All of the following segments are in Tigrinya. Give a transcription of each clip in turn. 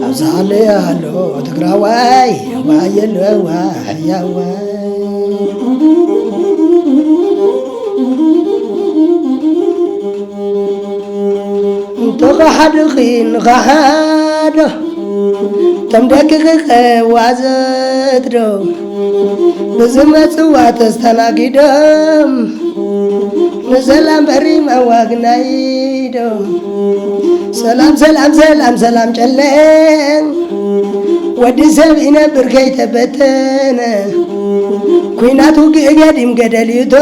ኣብዝሓለይ ኣሎ ትግራዋይ፣ ዋየለዋ ሕያዋይ። እንተ ኸሓድኺ ንኸሓዶ፣ እቶም ደቅኺ ቀዋዘት ዶ፣ ብዝመጽዋ ተስተናጊዶም፣ ንሰላም በሪ መዋግናይ ዶ። ሰላም፣ ሰላም፣ ሰላም፣ ሰላም፣ ጨለ። ወዲ ሰብ ይነብር ከይተበተነ፣ ኲናት ውግእ ገዲም ገደል ይእቶ።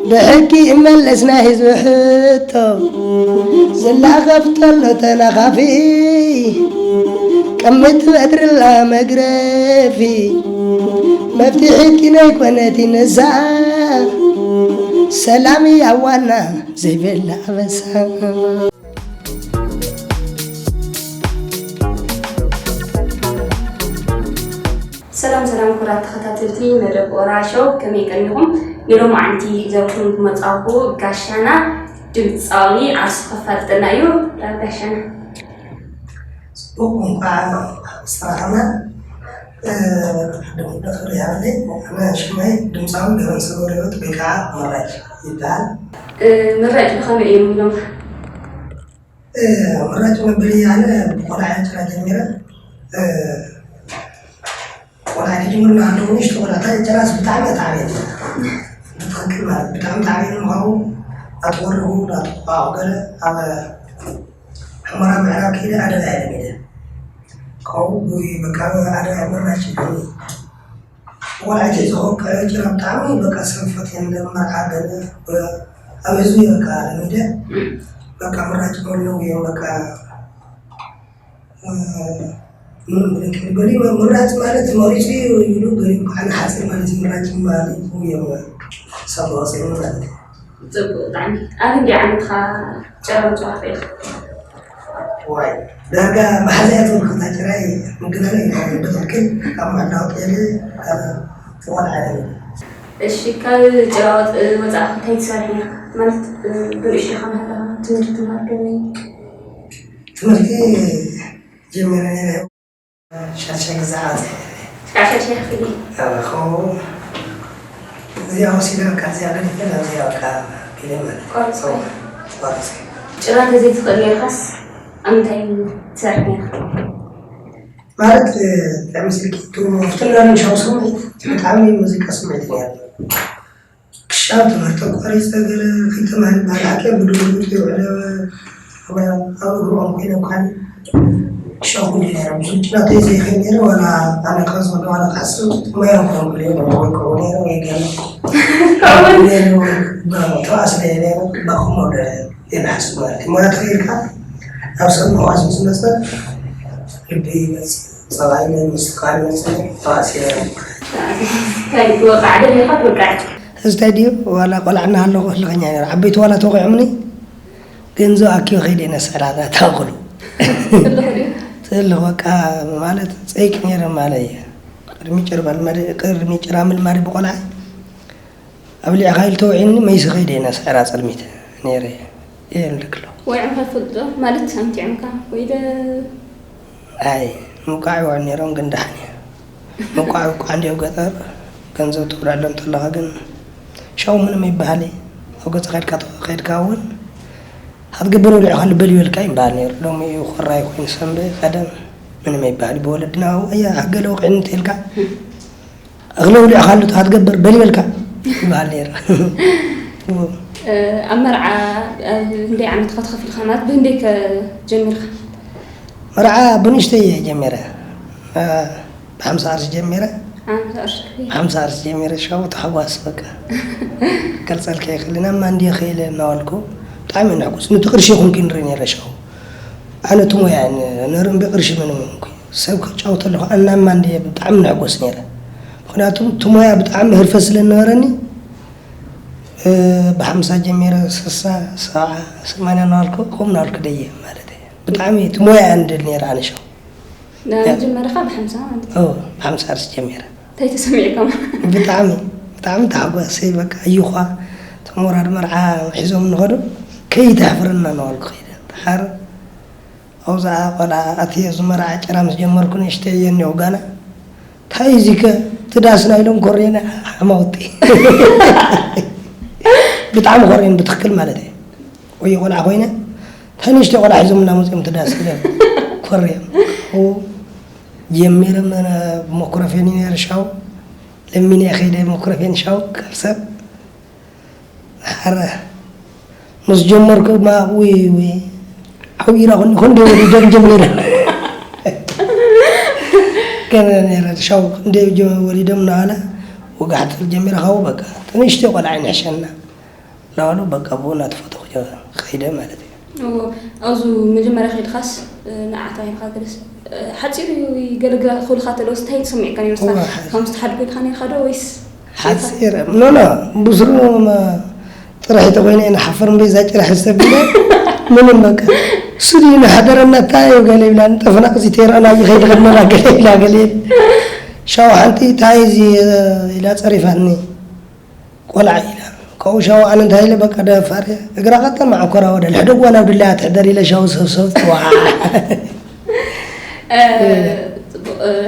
ብሕጊ ይመለስ ናይ ህዝቢ ሕቶ። ዝላኸፍ ተሎ ተናኻፊ፣ ቅምጥ በትርላ መግረፊ። መፍትሒት ኪነይ ኮነት ይነሳ፣ ሰላም እያ ዋና ዘይበላ ኣበሳ። ሰላም ሰላም ክቡራት ተኸታተልቲ መደብ ኦራ ሾው፣ ከመይ ቀኒኹም? ንሎማዓንቲ ሒዘልኩም ዝመጻኹ ጋሻና ድምጻዊ ዓርሱ ከፋልጠና እዩ። ላብ ጋሻና። ጽቡቕ፣ እንኳዕ ኣስተራኸብና። እ፣ ቅድም ክብል ይሃበለይ፣ ኣነ ሽመይ ድምጻዊ ገብረሰንበት ወይ ከዓ ምራጭ ይበሃል። እ፣ ምራጭ ብኸመይ እዮም ኢሎም? እ፣ ምራጭ መበሊ ኣነ ብቆልዓ ጭራ ጀሚረ፣ እ፣ ቆልዓ ክጅምር እናሃለዉ ንእሽቶ ቆልዓ፣ እታ ጭራስ ብጣዕሚ እያ ትዓብየኒ። ብትኽክል ማለት ብጣዕሚ ትዓብየኒ ምዃኑ ኣትወርሁ፣ ኣትቆቋቑ ገለ ኣብ ሕመራ ምዕራብ ከይደ ኣደዳ እየ ለሚደ። ካብኡ ብይ በቃ ኣደዳ ምራጭ ይብሉኒ። ቆልዓ ሒዘ ከውቅዕ ጭራ ብጣዕሚ በቃ ሰብ ፈትየን መርዓ ገለ ኣብ ህዝቢ በቃ ለሚደ በቃ ምራጭ ከለዉ እዮም በቃ እ፣ ምንም ብለኪ ገሊኡ ምራጭ ማለት መሪጹ እዩ ኢሉ ገሊኡ ከዓ ንሓጺር ማለት እዩ ምራጭ ማለት እዩ እዮም ሰብ መወፅኦም ማለት እዩ። ጽቡቕ ብጣዕሚ። ኣብ እንዲ ዓመትኻ ጭራ ምጽዋዕ ኽኢልካ? ዋይ፣ ዳርጋ መሓዛ እያ ትብል፣ ከምታ ጭራይ ምግናን እዩ። ብትኽክል ካብ ማዕዳ ወፂኤ ካብ ቆልዓ እየ። እሺ፣ ካብ ጭራ ወፅ-፣ ወፃእኻ እንታይ ትሰርሕ ነይርካ? ማለት፣ ብ-፣ ብንእሽቶኻ እናሃለኻ ትምህርቲ ትምሃር ዶ? ትምህርቲ ጀሚረ ነይረ። ሻሻይ ግዛዕ ኣውፅአ። ሻሻይ ሸኽሊ። ኣበኹ እዚኣ ወሲደ በቃ፣ እዚኣ ገዲፈ፣ እዚኣ በቃ ቢለ ማለት እዩ። ቆርፀ። ቆርፀ። ጭራ ተዘይትኽእል ነርካስ ኣብ ምንታይ ትሰርሕ ነርካ? ማለት፣ እንታይ መሲልኪ፣ እቱ ፍትላለን ሻው ስምዒት፣ ብጣዕሚ ሙዚቃ ስምዒት ነይሩ። ክሻብ ትምህርቲ ኣቋሪፀ ገለ ከይተማህሪ ባልዓት እያ ብድንጉጥ ይውዕለ ኣብ እግሮም ኮይነ እኳ ክሻው ኩሉ ነይረ ብዙ ጭናተይ ዘይኸ ነይረ ዋላ ኣነ ከዝወደ ዋላ ክሓስብ ሞያ ኮንኩ ነይረ ወይ ከው ነይረ ወይ ገለ ተዋስለ ነይረ ባኹም ወደ የብሓስ ማለት እዩ። ሞያ ተኸይድካ ኣብ ሰብ መዋስ ምስ መፀ ልቢ ይመፅእ ፀባይ ይመፅእ ቃል ይመፅእ ተዋሲ ነይረ። እንታይ ትወቃዕ ደሊኻ ትወቃዕ? ሕዚ እንታይ ድዩ ዋላ ቆልዓ እናሃለኹ ህልኸኛ ነይረ። ዓበይቲ ዋላ ተወቂዖምኒ ገንዘብ ኣኪበ ከይደ እየ ነስዕራ እታ እኽሉ። ትልኽ ድዩ? ትልኽ በቃ ማለት ፀይቂ ነይረ ማለት እየ። ቅድሚ ጭራ ምልማደ፣ ቅድሚ ጭራ ምልማደ ብቆልዓ ኣብሊዕካ ኢሉ ተውዒኒ መይሰ ከይደ እየ ነስዕራ ፀልሚተ ነይረ እየ። እየ እምልክ ኣለኹ። ወዒምካ ትፈልጥ ዶ? ማለት ኣምቲዖምካ ወይ ደ- ኣይ፣ ምውቃዕ ይውዕሉ ነይሮም፣ ግን ደሓን እየ። ምውቃዕ እኳ እንዲ ኣብ ገጠር ገንዘብ ትውዕለሎም እንተለኻ ግን ሻው ምንም ይበሃል እዩ። ኣብ ገዛ ከድካ ከድካ እውን ሃትገብር ውሊዕኻ ልበል ይበልካ ይበሃል ነይሩ። ሎሚ እዩ ኮራይ ኮይኑ ሰንበ ቀደም ምንም ይበሃል እዩ። ብወለድና ኣያ ሃገለ ወቂዕኒ እንተኢልካ እኽሊ ውሊዕኻ ኣሎ ሃትገብር በል ይበልካ ይበሃል ነይሩ። እ፣ ኣብ መርዓ ኣብ ህንደይ ዓመትካ ተኸፊልካ ማለት ብህንደይ ከ ጀሚርካ? መርዓ ብንእሽተይ እየ ጀሚረ። እ፣ ብሓምሳ ቅርሺ ጀሚረ። ሓምሳ ቅርሺ ክፍሊ? ሓምሳ ቅርሺ ጀሚረ፣ ሻው ተሓጓስ በቃ። ገልጸልካ ይኽእል ኢና፣ እማ እንድየ ኸኢለ እናበልኩ ብጣዕሚ እየ ንሕጉስ። ነቲ ቅርሺ ይኹን ክንርኢ ነይረ ሻው። ኣነ እቲ ሞያ እየ ን-፣ ነርምቢ ቅርሺ ምንም ይኹን ሰብ ክጫወት ኣለኹ፣ ኣናማ እንድየ ብጣዕሚ ንሕጎስ ነይረ። ምኽንያቱ እቲ ሞያ ብጣዕሚ ህርፈት ስለ ዝነበረኒ፣ እ፣ ብሓምሳ ጀሚረ፣ ስሳ፣ ሰብዓ፣ ሰማንያ እናበልኩ፣ ከምኡ እናበልኩ ደየ ማለት እየ። ብጣዕሚ እቲ ሞያ እየ ንደሊ ነይረ ኣነ ሻው። ንመጀመርያኻ ብሓምሳ ማለት እዩ? ኦ፣ ብሓምሳ ቅርሺ ጀሚረ። እንታይ ተሰሚዕካ? ብጣዕሚ፣ ብጣዕሚ ተሓጓሰ፣ በቃ፣ እዩኻ፣ እቶም ወራድ መርዓ ሒዞም ንኸዱ፣ ከይተሕፍረና እናበልኩ ከይደ። ድሓር ኣብዛ ቆልዓ ኣትየ ዝመርዓ ጭራ ምስ ጀመርኩ ንእሽተይ እየ እኒኦ ጋና። እንታይ እዚከ ትዳስና ኢሎም ኮሬና ሓማውቲ። ብጣዕሚ ኮሬን ብትክክል ማለት እዩ። ወይ ቆልዓ ኮይነ፣ እንታይ ንእሽተይ ቆልዓ ሒዞም እናመፅኦም ትዳስ ኢለ ኮሬን። ጀሚረ ብመኩረፌን ነይረ ሻው፣ ለሚነ ከይደ መኩረፌን ሻው ካብ ሰብ ሓረ ምስ ጀመርኩ ማ ውይ ውይ ዓው ኢራ ኮኒ ኮንደ ወሊዶም ጀሚረ። ከነ ነረ ሻው እንደ ወሊዶም ናለ ወጋሕት ጀሚረ ካው በቃ ትንሽቲ ቆልዓ ይንሕሸና ናሉ በቃ ብኡ እናተፈተኹ ከይደ ማለት እዩ። እዎ፣ ኣብዚ መጀመርያ ከይድኻስ ንዓታ ኢልካ ገለስ ሓፂሩ ገለግላ ክብልካ ተለውስ እንታይ ተሰሚዕካ ነይሩ? ንስኻ እዋ፣ ሓ- ከም ዝተሓድጎ ኢልካ ነይርካ ዶ ወይስ ሓፂር ኖ ኖ ብስሩ ጥራሕ ተኮይነ ኢና ሓፈር እምበይ እዛ ጭራሕ ዝተብለ ምንም በቃ እሱ ድዩ ንሓደረና እንታይ እዩ ገለ ይብላ ንጠፍና እዚ ተይረኣና እዚ ከይድኸድነና ገለ ይብላ ገለ ሻው ሓንቲ እንታይ እዚ ኢላ ፀሪፋኒ ቆልዓ ኢላ ካብኡ ሻው ኣነ እንታይ ኢለ በቃ ደፋር እየ እግራ ቀጠን መዓኮራ ወደ ልሕደጓ ናብ ድላያ ትሕደር ኢለ ሻው ሰብሰብ ትዋ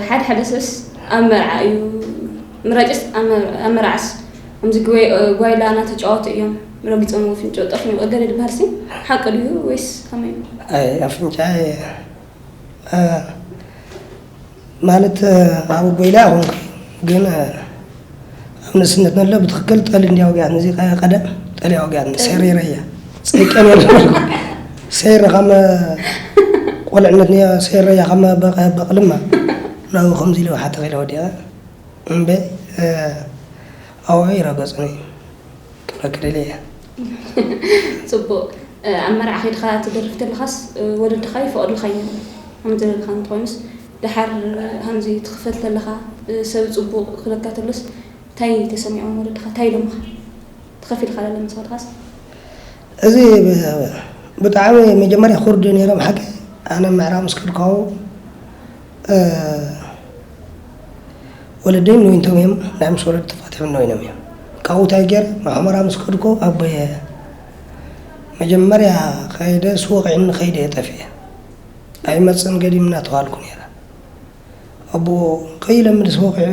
ሓደ ሓደ ሰብስ ኣብ መርዓ እዩ ምራጭስ ኣብ መርዓስ ከምዚ ጓይላ እናተጫወቱ እዮም ረጊፆም ፍንጮ ጠፍኑ ገለ ዝበሃል ሲ ሓቂ ድዩ ወይስ ከመይ እዩ? ኣፍንጫ ማለት ኣብ ጎይላ ኣይኮንኩ ግን ኣብ ንእስነት ነሎ ብትክክል ጠሊ እንዲያ ወጊኣትኒ እዚ ቀደም ጠሊ ወጊኣትኒ ሰሪረያ ፀይቀ ነርኩ ሰይረ ከም ቆልዕነት ሰይረያ ከም በቅልማ ናብኡ ከምዚ ኢለ ሓተኺለ ወዲቐ እምበ ኣብኡ ይረገፁኒ ክብለኪ ደልየ እየ። ፅቡቕ። ኣብ መርዓ ከይድኻ ትደርፍ ተለኻስ ወለድኻ ይፈቐዱልካ እዮም? ከምዚ ዘለኻ እንተኾይኑስ ደሓር ከምዚ ትኽፈል ተለኻ ሰብ ፅቡቕ ክብለካ ተሎስ እንታይ ተሰሚዖም ወለድኻ? እንታይ ኢሎምኻ? ተኸፊልካ ለለ ምስ ከድኻስ? እዚ ብጣዕሚ መጀመርያ ኩርዲ ነይሮም ሓቂ ኣነ ምዕራብ ምስ ከድካው ወለደይ ንወይንቶም እዮም ናይ ምስ ወለዱ ተፋቲሖም ንወይኖም እዮም ካብኡ እንታይ ገይረ ንሑመራ ምስ ከድኩ ኣቦየ መጀመርያ ከይደ ስወቂዕኒ ከይደ እየ ጠፊአ ኣይመፅን ገዲም እናተባልኩ ነይረ ኣቦ ከይለምድ ስወቂዑ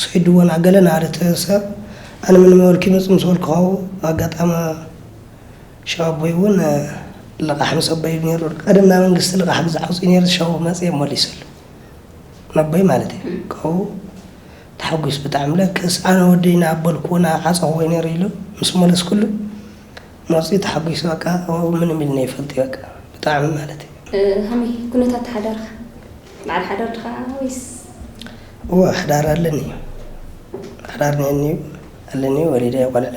ሰይድዎ ናገለ ናለት ሰብ ኣነ ምን መበልኪ መፅ ምስ በልኩ ካብኡ ኣጋጣሚ ሻው ኣቦይ እውን ልቓሕ ምስ ኣቦይ ነይሩ ቀደም ናይ መንግስቲ ልቓሕ ግዛዕ ኣውፅኡ ነይሩ ሻው መፅእ መሊሰሉ ነቦይ ማለት እዩ ካብኡ ተሓጒስ ብጣዕሚ ለክስ ኣነ ወደይ ናበልኩዎ ናዓፀኽዎ ነይሩ ኢሉ ምስ መለስኩሉ መፅኡ ተሓጒሱ በቃ ምንም ኢልና ይፈልጥ በቃ ብጣዕሚ ማለት እዩ ከመይ ኩነታት ሓዳርካ በዓል ሓዳር ድኻ ወይስ እወ ሓዳር ኣለኒ ሓዳር ነኒ ኣለኒ ወሊደ ቆልዐ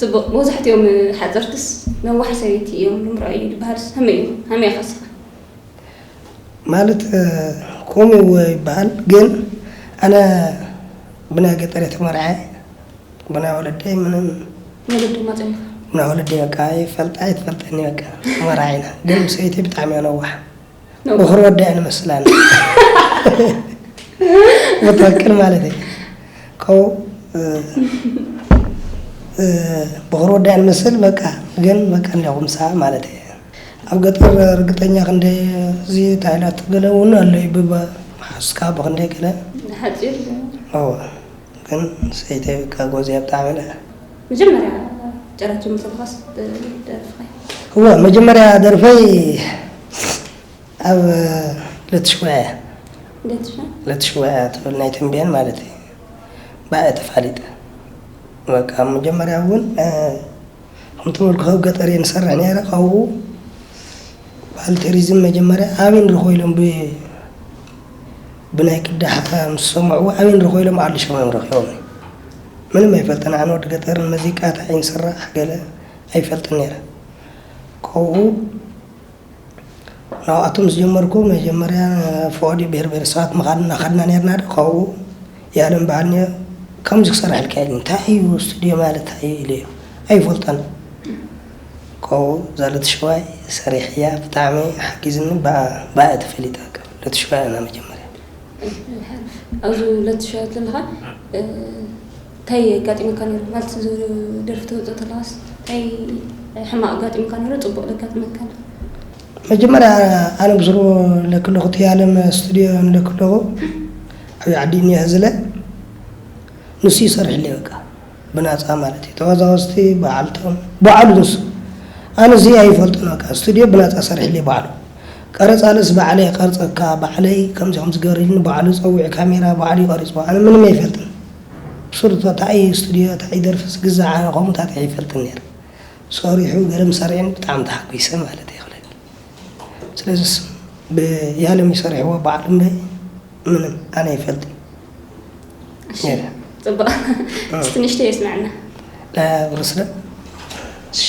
ፅቡቅ መብዛሕትኦም ሓፀርትስ ነዋሕ ሰበይቲ እዮም ንምርዖ እዩ ዝበሃልስ ከመይ እዩ ከመይ ኢኻ ስኻ ማለት ከምኡ ይበሃል ግን ኣነ ብናይ ገጠር ተመርዐ ብናይ ወለደይ ምንም ወለዲ ማፀ ብናይ ወለደይ በቃ ይፈልጣ ይትፈልጠኒ በቃ ተመርዐ ኢና ግን ሰበይቲ ብጣዕሚ እያ ነዋሕ በኹር ወዳ እያ ንመስል ኣነ ብትክክል ማለት እዩ ከው በኹር ወዳ እያ ንመስል በቃ ግን በቃ እንዲያኹም ሰዓ ማለት እዩ ኣብ ገጠር ርግጠኛ ክንደይ እዚ ታይላት ገለ እውን ኣሎ እዩ ብባ ሓስካ ብክንደይ ገለ ሓፂር ግን ሰይተይ በቃ ጎዝያ ብጣዕሚ ለ መጀመርያ ጨራቸው ምሰልኳስ ደርፍኻ እወ መጀመርያ ደርፈይ ኣብ ለትሽወያ ለትሽወያ ትብል ናይ ተንቤን ማለት እዩ ብኣ ተፋሊጠ በቃ መጀመርያ እውን ከምቲ በልኩ ካብ ገጠር እየ ንሰርሕ ነይረ ካብኡ በዓል ቱሪዝም መጀመርያ ኣበይ ንረኽቦ ኢሎም ብናይ ቅዳሕታ ምስ ሰምዕዎ ኣበይ ንረኽቦ ኢሎም ኣሉ ሸሞም ረኺቦም ምንም ኣይፈልጥን ኣነ ወዲ ገጠር ንመዚቃ እንታይ እዩ ንስራሕ ገለ ኣይፈልጥን ነይረ ካብኡ ናብኣቶም ዝጀመርኩ መጀመርያ ፈቐዲ ብሄር ብሄረሰባት ምኻድ እናኸድና ነርና ዶ ካብኡ ያለም በዓል ከምዚ ክሰርሐልካ ኢሉ እንታይ እዩ ስቱድዮ ማለት እንታይ እዩ ኢለዮ ኣይፈልጠን ካብኡ እዛ ለትሽዋይ ሰሪሐያ ብጣዕሚ ሓጊዝኒ ብኣ ተፈሊጠ ለትሽዋይ ኣና መጀመርያ ኣብዚ ለትሽዋይ ዘለኻ እንታይ የጋጢመካ ነይሩ ማለት እዚ ደርፊ ተወፅእ ተለኻስ እንታይ ሕማቕ ኣጋጢሙካ ነይሩ ፅቡቕ ዘጋጥመካ ነይሩ መጀመርያ ኣነ ብስሩ ለክለኹ እቲ ኣለም ስቱድዮ ንለክለኹ ኣብ ዓዲ እኒሀ ዝለ ንሱ ይሰርሕለይ በቃ ብናፃ ማለት እዩ። ተዋዛወዝቲ በዓልቶም በዓሉ ንሱ ኣነ እዚ ኣይፈልጦን በቃ ስቱድዮ ብናፃ ሰርሕለይ በዓሉ ቀረፃ ለስ ባዕለይ ቀርፀካ ባዕለይ ከምዚ ከምዚ ገርኒ በዓሉ ፀዊዕ ካሜራ በዓሉ ይቀርፅዎ ኣነ ምንም ኣይፈልጥን። ብስሩ እንታይ ስቱድዮ እንታይ ደርፊ ዝግዛዕ ኣነ ከምኡታት ኣይፈልጥን ነይረ። ሰሪሑ ገለ ምስ ኣርእየኒ ብጣዕሚ ተሓጒሰ ማለት ይኽእል። ስለዚስ ብያለም ይሰርሕዎ በዓል እምበይ ምንም ኣነ ይፈልጥ። እሺ፣ ጽቡቅ። እስቲ ንእሽተይ የስምዐና። ርስለ እሺ።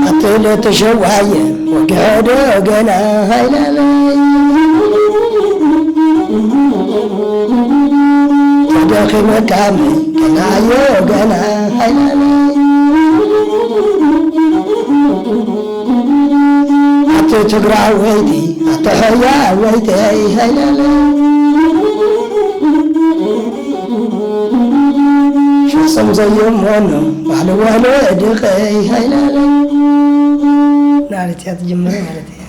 ኣትለ ተሸዋየ ወግሐዶ ገና ሃይላለይ ተደኺመካመይ ገናዮ ገና ሃይላለይ ኣቲ ትግራወይቲ ኣቲ ሕያወይተይ ሃይላለይ ፍጹም ዘየሞኖ ባህሊ ወለድኸይ ሃይላለይ ናለት እያ ትጅምር ማለት እዩ።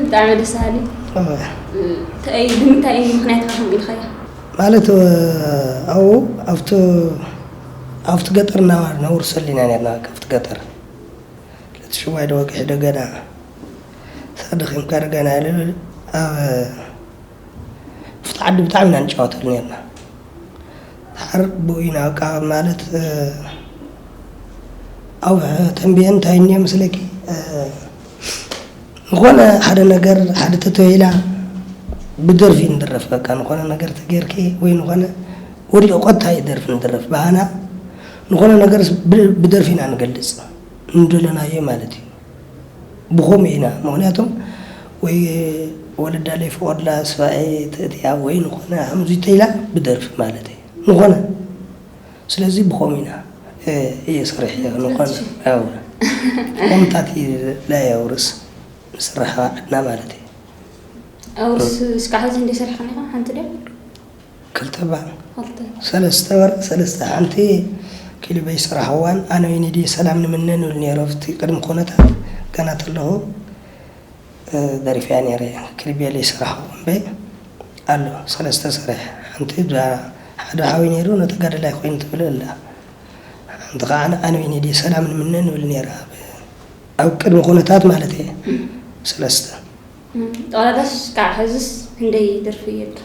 ብጣዕሚ ደስ በሃሊ። እንታይ ብምንታይ እዩ ምክንያት ኢኻ ከምኡ ኢልካያ? ማለት ኣብኡ ኣብቲ ኣብቲ ገጠር እናነብር ሰሊና ነርና ካብቲ ገጠር ለትሽዋይ ደወግሒ ደገና ሳደኺምካ ደገና ኢሉ ኣብ ኣብቲ ዓዲ ብጣዕሚ ኢና ንጫወተሉ ነርና። ድሓር ብኡ ኢና በቃ ማለት ኣብ ተንቤን እንታይ እኒኦ መስለኪ ዝኾነ ሓደ ነገር ሓደ ተተወይላ ብደርፊ ንድረፍ በቃ ዝኾነ ነገር ተገይርኪ ወይ ዝኾነ ወዲቑ ቆታ እዩ ደርፊ ንድረፍ ባህና ዝኾነ ነገር ብደርፊ ኢና ንገልፅ ንደለናዮ ማለት እዩ። ብኸምኡ ኢና ምኽንያቱም ወይ ወለዳ ለይፈቐድላ ስባኤ ተእትያ ወይ ንኾነ ከምዚ ተኢላ ብደርፊ ማለት እዩ ንኾነ ስለዚ ብኸምኡ ኢና እየ ሰሪሐ ንኾነ ከምታት እዩ ላይ ኣውርስ ንስራሕ ዓድና ማለት እዩ። ኣውርስ እስካዕ ሕዚ እንደ ሰሪሕካ ኔኻ ሓንቲ ድያ? ክልተ ባ ክልተ ሰለስተ ወር ሰለስተ ሓንቲ ክሊበይ ስራሕ እዋን ኣነ ወይኒ ድየ ሰላም ንምነ ንብል ነይሩ ኣብቲ ቅድሚ ኩነታት ገና ተለኹ ደሪፈያ ነይረ ክሊበይ ስራሕ እምበይ ኣሎ ሰለስተ ሰሪሐ ሓንቲ ሓደ ሓወይ ነይሩ ነተጋደላይ ኮይኑ ትብል ኣላ ሓንቲ ከዓ ኣነ ወይኒ ድየ ሰላም ንምነ ንብል ነይረ ኣብ ቅድሚ ኩነታት ማለት እየ ሰለስተ ጠቕላላስ ከዓ ሕዝስ ክንደይ ደርፊ የብልካ?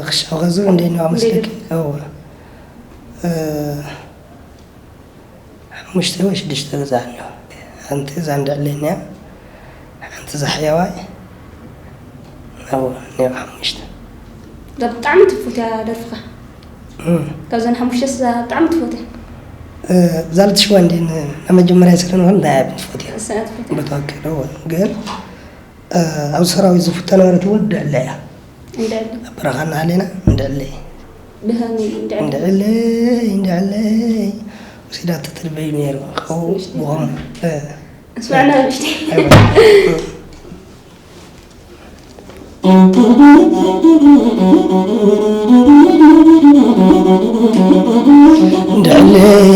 ክሻው ከዚ እንዴት ነው አመስለክ? እወ ሓሙሽተ ወይ ሽዱሽተ ገዛ ኣሎ። ሓንቲ እዛ እንድዕለይ እኒኣ፣ ሓንቲ እዛ ሕያዋይ፣ እወ እኒኦ ሓሙሽተ። እዛ ብጣዕሚ ትፉት እያ ደርፍኻ። እም። ካብዘን ሓሙሽተ እዛ ብጣዕሚ ትፉት እያ። እዛ ልትሽዋ እንዴ ን-፣ ንመጀመርያ ስለ ንኾን እንታይ እያ ትፉት እያ። እሳ እያ ትፉት እያ። ብትክክል፣ እወ። ግን ኣብ ሰራዊት ዝፍቶ ነበረት እውን ድዕለ እያ። እንድዕለ። ኣብ በረኻ እናሃለና እንድዕለ። ብኸመይ እንድዕለ? እንድዕለ፣ እንድዕለ። ወሲዳቶ ትድበዩ ነይሩ። ካብኡ ብኸም-፣ እ፣ እስማዕና ንእሽተይ። ኣይዋ። እንድዕለይ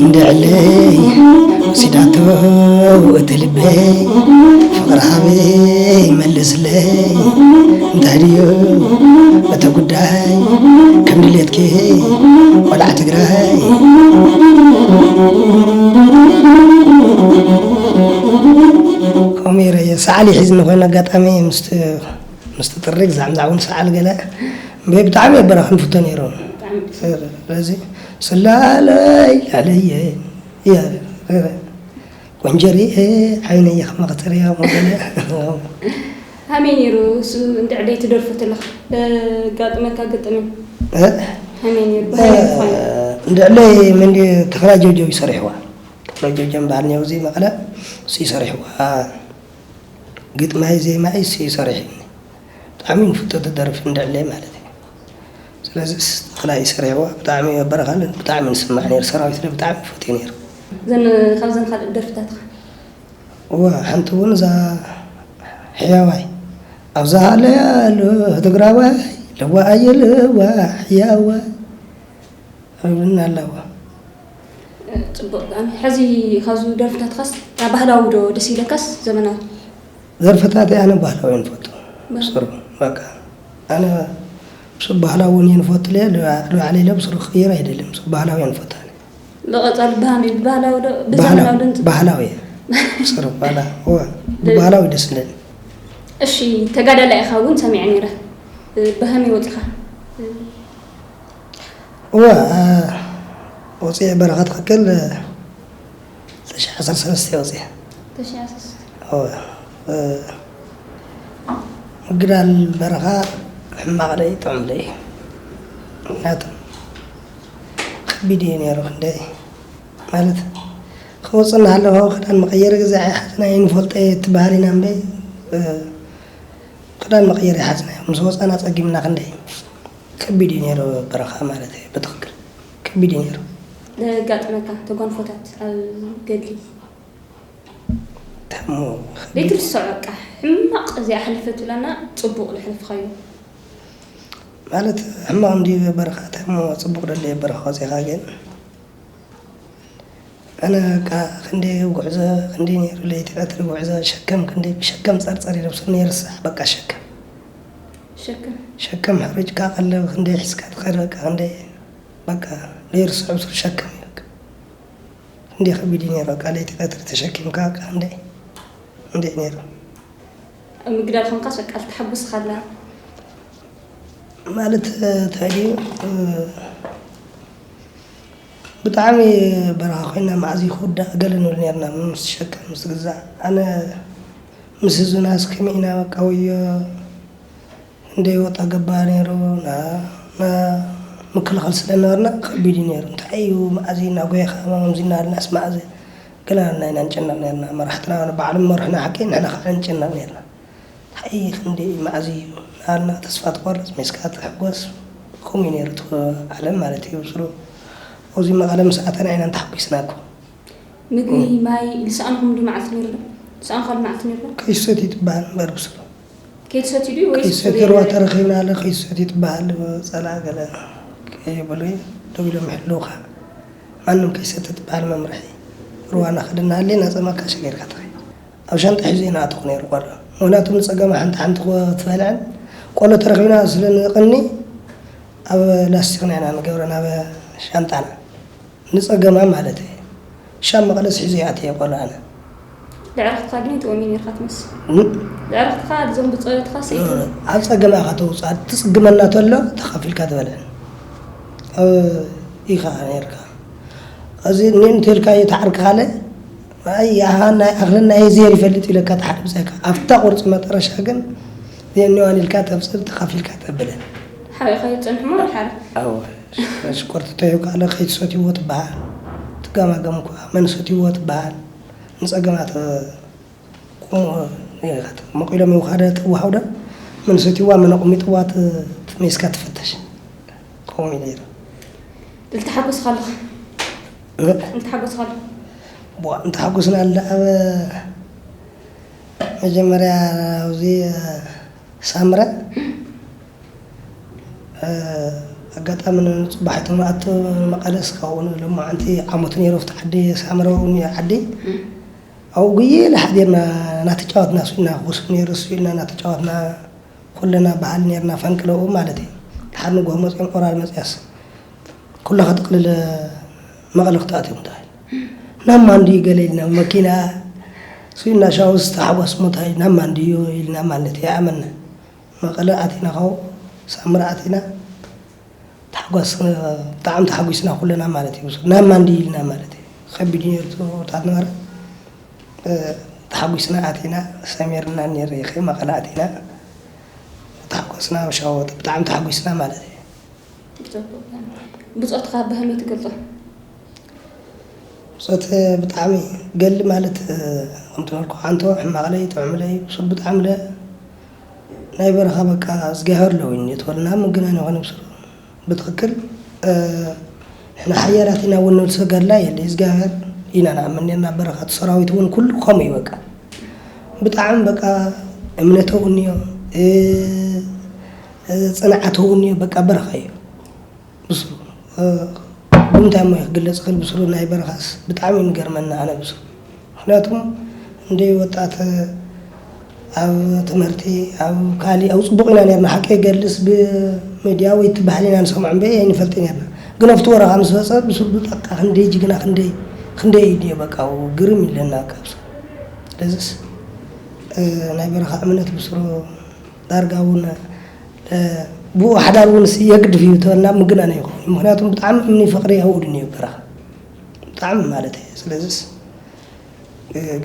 እንድዕለይ ወሲዳቶ እቲ ልበይ ፍቕሪ ሃበይ መልስለይ እንታይ ድዩ እቲ ጉዳይ ከም ድሌትኪ ቆልዓ ትግራይ ከምኡ ኢረ እየ ሰዓሊ ሒዝኒ ኮይኑ ኣጋጣሚ ምስቲ ምስቲ ጥሪግ ዛዕምዛዕ እውን ሰዓል ገለ እምበይ ብጣዕሚ የበራኽን ፍቶ ነይሩ። ስለዚ ስላለይ ላለየ ቆንጀሪኤ ዓይነየ ከመኽተርያ ገለ ሃመይ ነይሩ እሱ እንድዕደይ ትደርፉ ተለኻ ደጋጥመካ ገጠመኝ ሃመይ ነይሩ ባህሊ ምዃኑ እንድዕለይ ምንዲ ተኽላ ጀውጀው ይሰርሕዋ ተኽላ ጀውጀው በሃል ነይሩ እዚ መቐለ እሱ ይሰርሕዋ ግጥማይ ዜማይ እሱ ይሰርሕኒ ብጣዕሚ ንፍቶ ተደርፍ እንድዕለይ ማለት እዩ ስለዚስ ተኽላይ ሰሪሕዋ ብጣዕሚ ኣብ በረኻ ብጣዕሚ ንስማዕ ነይሩ። ሰራዊት ብጣዕሚ ይፈትዮ ነይሩ። ዘን ካብዘን ካልእ ደርፍታትኻ? እዋ ሓንቲ እውን እዛ ሕያዋይ ኣብዛ ሃለያ ኣሎ ትግራዋይ ልዋ ኣየ ልዋ ሕያዋይ ኣብና ኣለዋ። ጽቡቅ። ብጣዕሚ። ሕዚ ካብዚ ደርፍታትኻስ እታ ባህላዊ ዶ ደስ ኢለካስ ዘመናዊ? ደርፍታተይ ኣነ ባህላዊ እየ ንፈቱ። ብስሩ በቃ ኣነ ምስ ባህላዊ እውን እየ ንፈቱ እየ። ንባዕለይ ኢለ ብስሩ ክቕይር ኣይደልን። ምስ ባህላዊ እየ ንፈቱ ኣነ። ብቐጻሊ ብሃመይ ብባህላዊ ዶ ብዘመናዊ ዶ ንጽ- ባህላዊ እየ። ብስሩ ባላ እወ ብባህላዊ ደስ ዝብለኒ። እሺ፣ ተጋዳላይ ኢኻ እውን ሰሚዐ ነይረ። ብሃመይ ወጺኻ? እወ ወፂዐ በረኻ ትኽክል። ተሽዓ ዓሰርተ ሰለስተ ወፂዐ። ተሽዓ ዓሰርተ ሰለስተ። እወ ምግዳል በረኻ ሕማቕ ደይ ጥዑም ደይ ምክንያቱ ከቢድ እዩ ነይሩ። ክንደይ ማለት ክወፅእ እናሃለኹ ክዳን መቐየሪ ግዜ ኣይሓዝና ይንፈልጠ ትበሃል ኢና እምበይ ክዳን መቐየሪ ይሓዝና ምስ ወፃና ፀጊምና ክንደይ ከቢድ እዩ ነይሩ። በረኻ ማለት እዩ ብትኽክል ከቢድ እዩ ነይሩ። ዘጋጥመካ ተጓንፎታት ኣብ ገድሊ ተሞ ዘይትርስዖ በቃ ሕማቕ እዚኣ ሓሊፈ ትብለና ጽቡቕ ዘሕለፍካዮ? ማለት ሕማቕ እንድዩ በረኻ ተሞ ጽቡቕ ደለየ በረኻ ወፂኻ ግን ኣነ በቃ ክንደይ ጉዕዞ ክንደይ ነይሩ ለይቲ ቀትሪ ጉዕዞ ሸከም ክንደይ ብሸከም ፀርፀር ይለብሱ ነይርሳሕ በቃ ሸከም ሸከም ሸከም ሕሪጭካ ቀለብ ክንደይ ሒዝካ ትኸድ በቃ ክንደይ በቃ ዘይርስዖ ብስሩ ሸከም እዩ በቃ ክንደይ ከቢድ እዩ ነይሩ በቃ ለይቲ ቀትሪ ተሸኪምካ በቃ ክንደይ ክንደይ ነይሩ ኣብ ምግዳል ኮንካስ በቃ ተሓጉስካ ኣላ ማለት እንታይ ድዩ ብጣዕሚ በረኻ ኮይና መዓዝ እዩ ክውዳእ ገለ ንብል ነርና ምስ ሸከም ምስ ትግዛእ ኣነ ምስ ህዝብናስ ከመይ ኢና በቃ ወዮ እንደ ወጣ ገባ ነይሩ ምክልኻል ስለ ነበርና ከቢድ እዩ ነይሩ እንታይ እዩ መዓዝ ኢና ጎይኻ ከምዚ እናበልናስ መዓዝ ገለ ኢና ንጨነቕ ነርና መራሕትና ባዕሎም መርሑና ሓቂ ንሕና ከዓ ንጨነቕ ነርና እንታይ ክንደይ መዓዝ እዩ ናበልና ተስፋ ትቆርፅ ሜስካ ትሕጎስ ከምኡ እዩ ነይሩ እቲ ዓለም ማለት እዩ ብስሩ ኣብዚ መቐለ ምስ ኣተና ኢና እንተሓጒስና እኮ ምግቢ ማይ ልሰኣንኩም ዱ መዓልቲ ነይሩ ዶ? ልሰኣንካ ዱ መዓልቲ ነይሩ ዶ? ከይሰትዩ ትበሃል እምበር ብስሩ ከይትሰትዩ ድዩ ወይስ ከይሰትዩ ሩባ ተረኺብና ኣለ ከይሰትዩ ትበሃል ፀላ ገለ ከይብሉ ደው ኢሎም ይሕልውካ ማንም ከይሰቲ ትበሃል መምርሒ ሩባ እናኸደና ሃሌና ፀማካ ሸገርካ ትኸይድ ኣብ ሻንጣ ሒዘ ይንኣተኹ ነይሩ ቆልዑ ምኽንያቱ ንፀገማ ሓንቲ ሓንቲ ክትበልዕን ቆሎ ተረኺብና ስለ ንቕኒ ኣብ ላስቲኽና ኢና ንገብረን ኣብ ሻንጣና ንፀገማ ማለት እየ ሻብ መቐለስ ሒዘ ይኣትየ ቆልዑ ኣነ ብዕረፍትኻ ግን ይጥወም እዩ ነርካ ትመስል ብዕረፍትኻ እዞም ብፀሎትካ ሰይት ኣብ ፀገማ ኢኻ ተውፅኣ ትፅግመና ተሎ ተኻፊልካ ትበልዕን ኢኻ ነርካ እዚ እኒ እንተልካ እየ ተዓርክኻለ ኣይ ኣሃ ናይ ኣኽልን ናይ ዜር ይፈልጥ ኢለካ ተሓደ ብዛይካ ኣብታ ቁርፂ መጠረሻ ግን የኒዋን ኢልካ ተብፅል ተኻፊልካ ተብልን ሓቢእካ ይፀንሕሞ ሓረ ሽኮር ተተሂብካ ኣለ ከይትሰትይዎ ትበሃል ትጋማገም እኳ መን ሰትይዎ ትበሃል ንፀገማት ቁሙ መቂሎም ይውካደ ትዋሃውደ መን ሰትይዋ መን ኣቁሚጥዋ ሜስካ ትፍተሽ ከምኡ ነይሩ ልተሓጎስካ ኣለኻ ልተሓጎስካ ኣለኻ ቧ እንተሓጎስና ኣለ ኣብ መጀመርያ ኣብዚ ሳምረ ኣጋጣሚ ንፅባሒቶም ኣቶ መቐለስ ካብኡ ሎማዓንቲ ዓመቱ ነይሩ ኣብቲ ዓዲ ሳምረ እውን ዓዲ ኣብኡ ጉየ ኢለ ሓዲርና እናተጫወትና ስኢልና ክወስድ ነይሩ ስኢልና እናተጫወትና ኩልና በዓል ነይርና ፈንቅለኡ ማለት እዩ ድሓር ንጎሆ መፅኦም ኦራል መፅያስ ኩላ ከጠቕልል መቐለ ክትኣትዮም ትበሃል ናብ ማን ድዩ ገለ ኢልና መኪና ስኢልና ሻውስ ተሓጓስ ሞታይ ናብ ማን ድዩ ኢልና ማለት ይኣመና መቐለ ኣቲና ካብኡ ሳምረ ኣቲና ታሕጓስ ብጣዕሚ ተሓጒስና ኩልና ማለት እዩ ናብ ማን ድዩ ኢልና ማለት እዩ ከቢድ ነርቱ ታት ነበረ ተሓጒስና ኣቲና ሰሚርና ነር ይኸ መቐለ ኣቲና ተሓጓስና ሻወት ብጣዕሚ ተሓጒስና ማለት እዩ ብፆትካ ብሃመይ ትገልፆ ብፆት ብጣዕሚ ገሊ ማለት ከምትበልኩ ዓንቶ ሕማቕለይ ጥዕምለይ ብሱል ብጣዕምለ ናይ በረኻ በቃ እግዚኣብሔር ኣለውኝ የተወልና ምግናን ይኾነ ብሱል ብትኽክል። ንሕና ሓያላት ኢና እውን ንብል ሰብ ገድላ የለ እግዚኣብሔር ኢና ንኣምን ነርና። በረኻት ሰራዊት እውን ኩሉ ከምኡ እዩ። በቃ ብጣዕሚ በቃ እምነተው እንዮ፣ ጽንዓተው እንዮ። በቃ በረኻ እዩ ብስሩ። ብምንታይ እሞ ክግለጽ ይኽእል? ብስሩ ናይ በረኻስ ብጣዕሚ እዩ ንገርመና ኣነ ብስሩ። ምክንያቱም እንደ ወጣት ኣብ ትምህርቲ ኣብ ካሊ ኣብ ጽቡቕ ኢና ነርና። ሓቂ ይገልጽ ብሚድያ ወይ ትበሃል ኢና ንሰምዖ እምበይ ኣይንፈልጥ ነርና። ግን ኣብቲ ወረኻ ምስ መጸ ብስሩ በቃ ክንደይ ጅግና ክንደይ ክንደይ እዩ በቃ ግርም ይለና ካብሱ። ስለዚስ ናይ በረኻ እምነት ብስሩ ዳርጋ እውን ብኡ ሓዳር እውን የግድፍ እዩ ተበልና ምግናን ይኸውን። ምክንያቱም ብጣዕሚ እምኒ ፍቕሪ ኣብኡ ድንዮ በረኻ ብጣዕሚ ማለት እዩ። ስለዚስ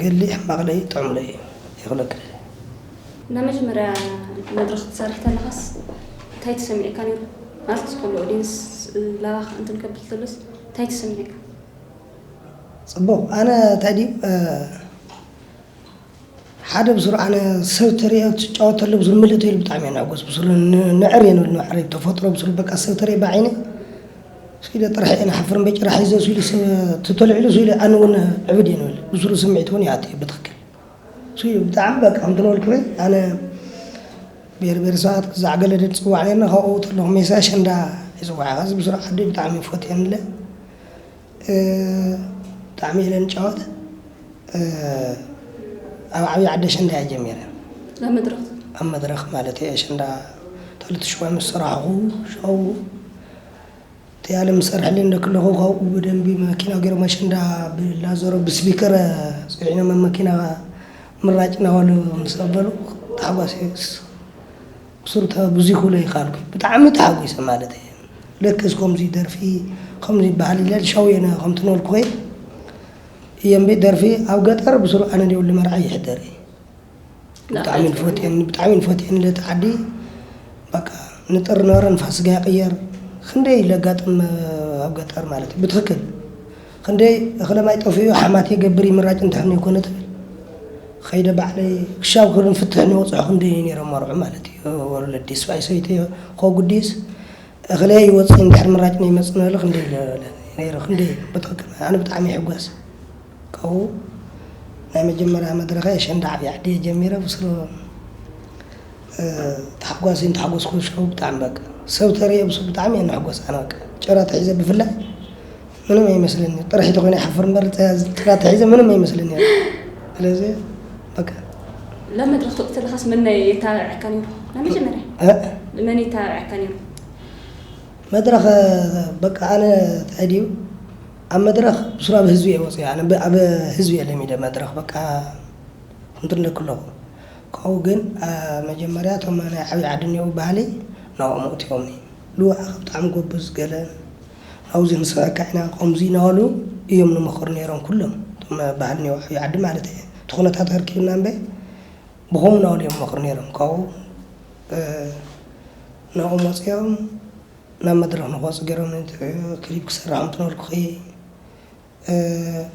ገሊ ሕማቕለይ ጥዑምለይ ይኽለክል። ናብ መጀመርያ መድረኽ ትሰርሕ ተለኻስ እንታይ ተሰሚዕካ ነይሩ? ማለት ዝኾነ ኦዲንስ ላባኻ እንትን ከብል ተሎስ እንታይ ተሰሚዕካ? ጽቡቕ ኣነ እንታይ ድዩ ሓደ ብስሩ ኣነ ሰብ ተሪኦ ትጫወት ተሎ ብስሩ ምልእቶ ኢሉ ብጣዕሚ እየ ንዕጎስ ብስሩ ንዕር እየ ንብል ንዕር ተፈጥሮ ብስሩ በቃ ሰብ ተሪኦ ብዓይነ ስኢለ ጥራሕ እየ ንሓፍር እምበይ ጭራ ሒዘ ስኢሉ ሰብ ተተልዒሉ ስኢለ ኣነ እውን ዕብድ እየ ንብል ብስሩ ስምዒት እውን ይኣት እዩ ብትኽክል ስኢሉ ብጣዕሚ በቃ ከምቲ ነበልኩ ኣነ ብሔር ብሔረሰባት ክዛዕ ገለ ድጽዋዕ ነርና ካብኡ ተለኹ ሜሳ ኣሸንዳ ይጽዋዕ ከዚ ብስሩ ዓዲ ብጣዕሚ ይፈትየንለ ብጣዕሚ ኢለ ንጫወት ኣብ ዓብዪ ዓዲ ኣሸንዳ እየ ጀሚረ። ኣብ መድረኽ ኣብ መድረኽ ማለት እየ ኣሸንዳ ተልቲ ሽዋ ምስ ሰራሕኹ ሸው ትያለ ምስ ሰርሐለይ እንደ ክለኹ ካብኡ ብደንቢ መኪና ገይሮም ኣሸንዳ ብላዘሮ ብስፒከር ፅዒኖም ኣብ መኪና ምራጭ እናበሉ ምስ ኣበሉ ታሕጓስ እየ ብስሩ ተብዚኹለይ ካልኩ ብጣዕሚ ተሓጒሰ ማለት እየ። ለክስ ከምዚ ደርፊ ከምዚ ይበሃል ኢለ ሻውየነ ከምቲ ነበልኩኸይ እየ እምበይ ደርፊ ኣብ ገጠር ብስሩ ኣነ የብሉ መርዓ ይሕደር እየ። ብጣዕሚ ንፈትየን ብጣዕሚ ንፈትየን ለቲ ዓዲ በቃ ንጥር ነበረ ንፋስጋ ይቕየር ክንደይ ለጋጥም ኣብ ገጠር ማለት እዩ ብትኽክል ክንደይ እኽለ ማይ ጠፊኡ ሓማት የገብር ይምራጭ እንተሕኒ ይኮነ ትብል ኸይደ ባዕለይ ክሻብ ክርን ፍትሕ ንወፅሑ ክንደይ ነይሮም መርዑ ማለት እዩ ወለዲ ስባይ ሰይቲ ኮጉዲስ እኽለ ይወፅእ እንድሕር ምራጭ ነይመፅእ ንበለ ክንደይ ነይሩ ክንደይ ብትኽክል ኣነ ብጣዕሚ ይሕጎስ ካብኡ ናይ መጀመርያ መድረኸ ኣሸንዳ ዓብዪ ዓዲ እየ ጀሚረ ብስሩ ተሓጓሲ እንተሓጎስኩ ሽዑ ብጣዕሚ በቃ ሰብ ተሪኦ ብሱ ብጣዕሚ እየ ንሕጎስ ኣነ በቃ ጭራ ተሒዘ ብፍላይ ምንም ኣይመስለኒ ጥርሒ ተኮይነ ይሓፍር እምበር ጭራ ተሒዘ ምንም ኣይመስለኒ ስለዚ በቃ ናብ መድረኽ ትወፅእ ከለኻስ መን ናይ የታብዐካ ነይሩ? ናይ መጀመርያ እ መን የታብዐካ ነይሩ? መድረኽ በቃ ኣነ እንታይ ድዩ ኣብ መድረኽ ብስሩ ኣብ ህዝቢ እየ ወፅየ ኣነ ብ- ኣብ ህዝቢ እየ ለሚደ መድረኽ በቃ ከምቲ ንደክ ኣለኹ ካብኡ ግን አ- መጀመርያ እቶም ናይ ዓብዪ ዓዲ እኒኦ ባህሊ ናብኦም ኣእትዮምኒ ልዋዕ ብጣዕሚ ጎብዝ ገለ ናብዚ ንስዕካ ኢና ከምዚ እናበሉ እዮም ንምኽሩ ነይሮም ኩሎም እቶም ባህሊ እኒኦ ዓብዪ ዓዲ ማለት እየ እቲ ኩነታት ከርኪብና እምበይ ብኸምኡ ናበሉ እዮም ምኽሩ ነይሮም ካብኡ ናብኦም ወፂኦም ናብ መድረኽ ንክወፁ ገይሮም ክሊፕ ክሰርሕ ከምቲ ነበልኩኺ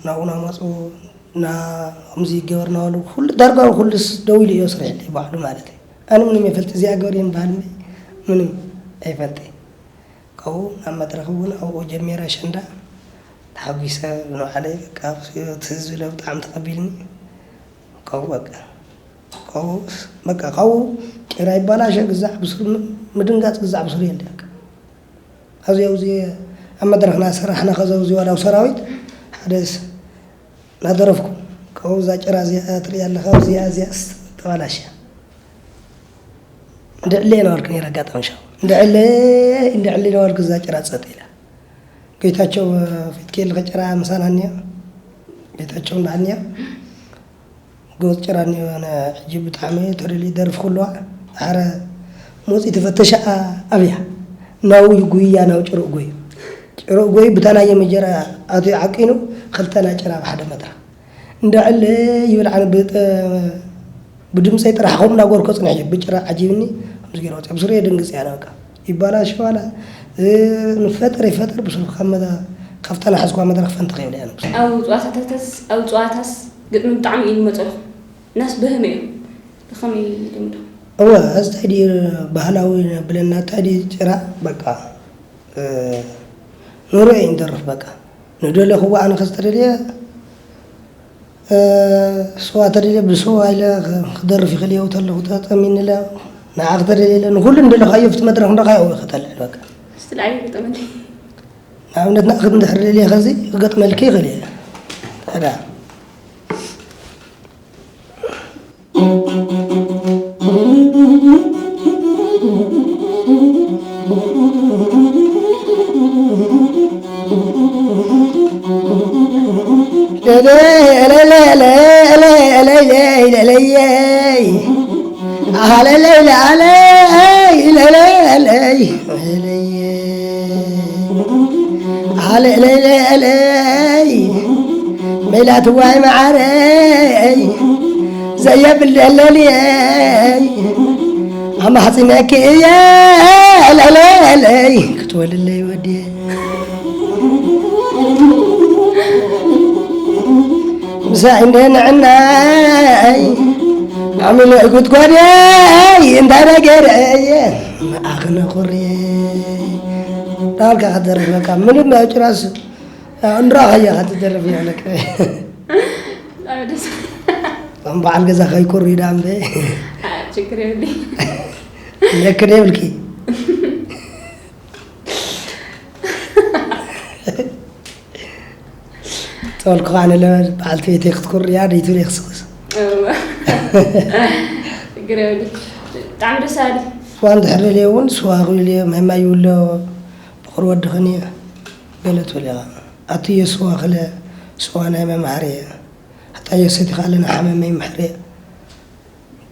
ናብኡ ናመፁ ና ከምዚ ይገበር ናበሉ ኩሉ ዳርጋ ኩሉስ ደው ኢሉ እዩ ስርሕለይ ባዕሉ ማለት እዩ ኣነ ምንም ይፈልጥ እዚኣ ገበር እየ ንበሃል ምንም ኣይፈልጥ ካብኡ ናብ መድረኽ እውን ኣብኡ ጀሚረ ኣሸንዳ ተሓጒሰ ንባዕለይ በቃ እቲ ህዝቢ ለ ብጣዕሚ ተቐቢልኒ ካብኡ በቃ ካብኡ በቃ ካብኡ ጭራ ይባላሸ ግዛዕ ብስሩ ምድንጋፅ ግዛዕ ብስሩ የለ በቃ ኣብዚ ኣብዚ ኣብ መድረኽና ሰራሕና ከዚ ኣብዚ ዋላው ሰራዊት ሓደ እናደረፍኩ ካብኡ እዛ ጭራ እዚኣ ትሪኣ ኣለኻ ኣብዚኣ እዚኣስ ተባላሽያ እንድዕለ ነበርኩ ነይረ ኣጋጣሚ ሻው እንድዕለ እንድዕለ ነበርኩ እዛ ጭራ ፀጥ ኢላ ጌታቸው ፊት ኬል ከጭራ ምሳና እኒኦ ጌታቸው እንዳሃልኒዮ ጎዝ ጭራ እኒኦ ኣነ ሕጂ ብጣዕሚ ተደልዩ ደርፍ ኩልዋ ኣረ ሞፂ ተፈተሻ ኣብያ ናው ጉያ ናው ጭሩእ ጎይ ጭሩእ ጎይ ብታናየ መጀራ ኣትዩ ዓቂኑ ክልተና ጭራ ብሓደ መድረኽ እንዳ ዕለ ይብል ዓነ ብጠ ብድምፀይ ጥራሕ ከምኡ እናገበርኩ ፅንሕ እዩ ብጭራ ዓጂብኒ ከምዚ ገይረ ወፅአ ብስሩ የደንግፅ እያ በቃ ይባላሽ ዋላ ንፈጠር ይፈጠር ብስሩ ካብ መዳ ካብታ ናሓዝኳ መድረክ ፈንትኽ ይብል እያ ነብሱ ኣብ ፀዋታታስ ኣብ ፀዋታስ ግጥሚ ብጣዕሚ እዩ ዝመፀልኹ ናስ በህመ እዩ ከመይ ደምዶ እወ እዚ ታይ ድዩ ባህላዊ ነብለና ታይ ድዩ ጭራ በቃ ኑሮ እዩ ንደርፍ በቃ። ንደለኹዎ ኣነ ከዝተደልየ ስዋ ተደልየ ብስዋ ኢለ ክደርፍ ይኽእል እየ። ተለኹ ተጠሚንለ ንዓ ክተደልየለ ንኹሉ እንደለኻዮ ኣብቲ መድረኽ እንደኻዮ ክተልዕል በቃ። እስቲ ንዓይ ግጠመለይ። ንኣብነት ንኣኽት እንድሕር ደልየ ኸዚ ክገጥመልኪ ይኽእል እየ። ታዲያ ሜላትዋይ መዓረይ ዘየብል ለለልየይ ኣማሕፂነኪ እየ ለለለይ ክትወልለይ ወድየ ምሳይ እንደ ንዕናይ ዓሚለ ጉድጓድየይ እንታይ ነገረየ ንኣኽነ ኩርየ ዳልካ ክትደርፍ በቃ ምንም ጭራስ እንራኸየ ክትደርፍ እያ ለከ ብጣዕሚ ደስ ከም በዓል ገዛ ከይኩር ኢዳ እምበ ችግር የብለይ ለክን የብልኪ ተወልኩ ኣነ ለበል በዓልቲ ቤተይ ክትኩር እያ ደይትብል ክስክስ እዋ። ችግር የብለይ ብጣዕሚ ደስ ኣሊ ስዋ እንድሕር ደልየ እውን ስዋ ክብል እየ ማይማይ ይብሎ ብቑር ወድኽን እየ ገለ ትብል ኢኻ ኣትዮ ስዋ ክለ ስዋ ናይ መምሃሪ እየ ኣጣዮ ሰቲኻ ኣለና ሓመመይ ምሕር እየ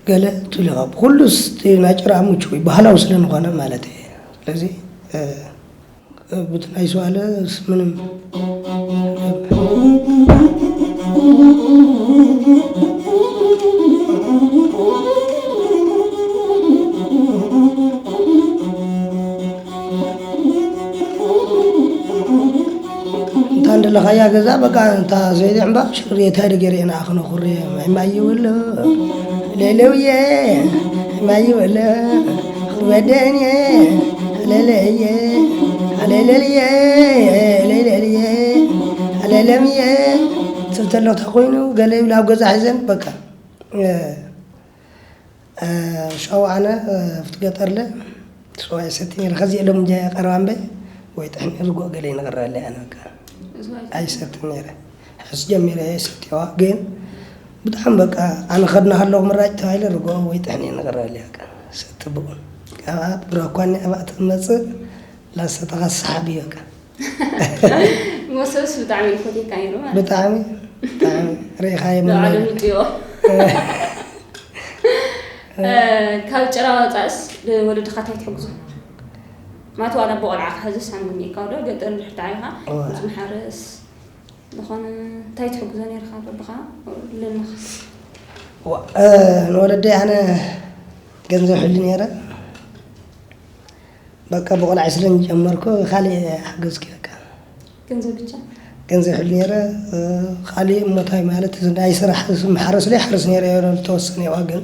ገለ ትብል ኢኻ ብኩሉስ እቲ ናይ ጭራ ምቹ እዩ ባህላዊ ስለ ዝኾነ ማለት እየ ስለዚ ብቲ ናይ ስዋ ለስ ምንም እንታ እንደለኻያ ገዛ በቃ እንታ ዘይዲ ዕምባ ሽርየ እንታይ ደገረ ኢና ክነኹርየ ማይ ማይ ይብሎ ለለውየ ማይ ይብሎ ክበደንየ ለለየ ኣለለልየ ለለልየ ኣለለምየ ሰብ ተሎ እንታይ ኮይኑ ገለ ይብላ ኣብ ገዛ ሒዘን በቃ ሻው ኣነ ኣብቲ ገጠርለ ስዋ ይሰቲ ነይረ። ከዚ የሎም እንጃ ቀረባ እምበይ ወይ ጥሕኒ ርጎእ ገለ ይነቕረለ ኣነ በቃ ኣይሰትን ነይረ። ሕስ ጀሚረ እየ ሰትዋ ግን ብጣዕሚ በቃ ኣነ ከድና ከለኹ ምራጭ ተባሂለ ርጎእ ወይ ጥሕኒ ይነቕረለ በቃ ሰቲ ብኡ ካብኣ ብራኳኒ ኣብኣ ትመጽእ ላሰተኻ ሰሓቢ በቃ መሰስ ብጣዕሚ ፈትየካ ነይሩ ማለት ብጣዕሚ ብጣዕሚ ርኢኻዮ ንባዕሉ ምጥዮ ካብ ጭራ ወፃእስ ወለድኻ እንታይ ትሕግዞ ማለት ዋላ ብቆልዓ ክሕዝስ ሓንጎም እካ ዶ ገጠር እንድሕር ተዓይኻ ምስ መሓረስ ዝኾነ እንታይ ትሕግዞ ነርካ በብኻ ለንኻ ንወለደይ ኣነ ገንዘብ ሕሉ ነረ በቃ ብቆልዓ ስለ ዝጀመርኩ ካልእ ሓገዝኪ በቃ ገንዘብ ብቻ ገንዘብ ሕሉ ነረ ካልእ እሞታይ ማለት ናይ ስራሕ ዝመሓረስ ላይ ሓርስ ነረ ተወሰነ እዋ ግን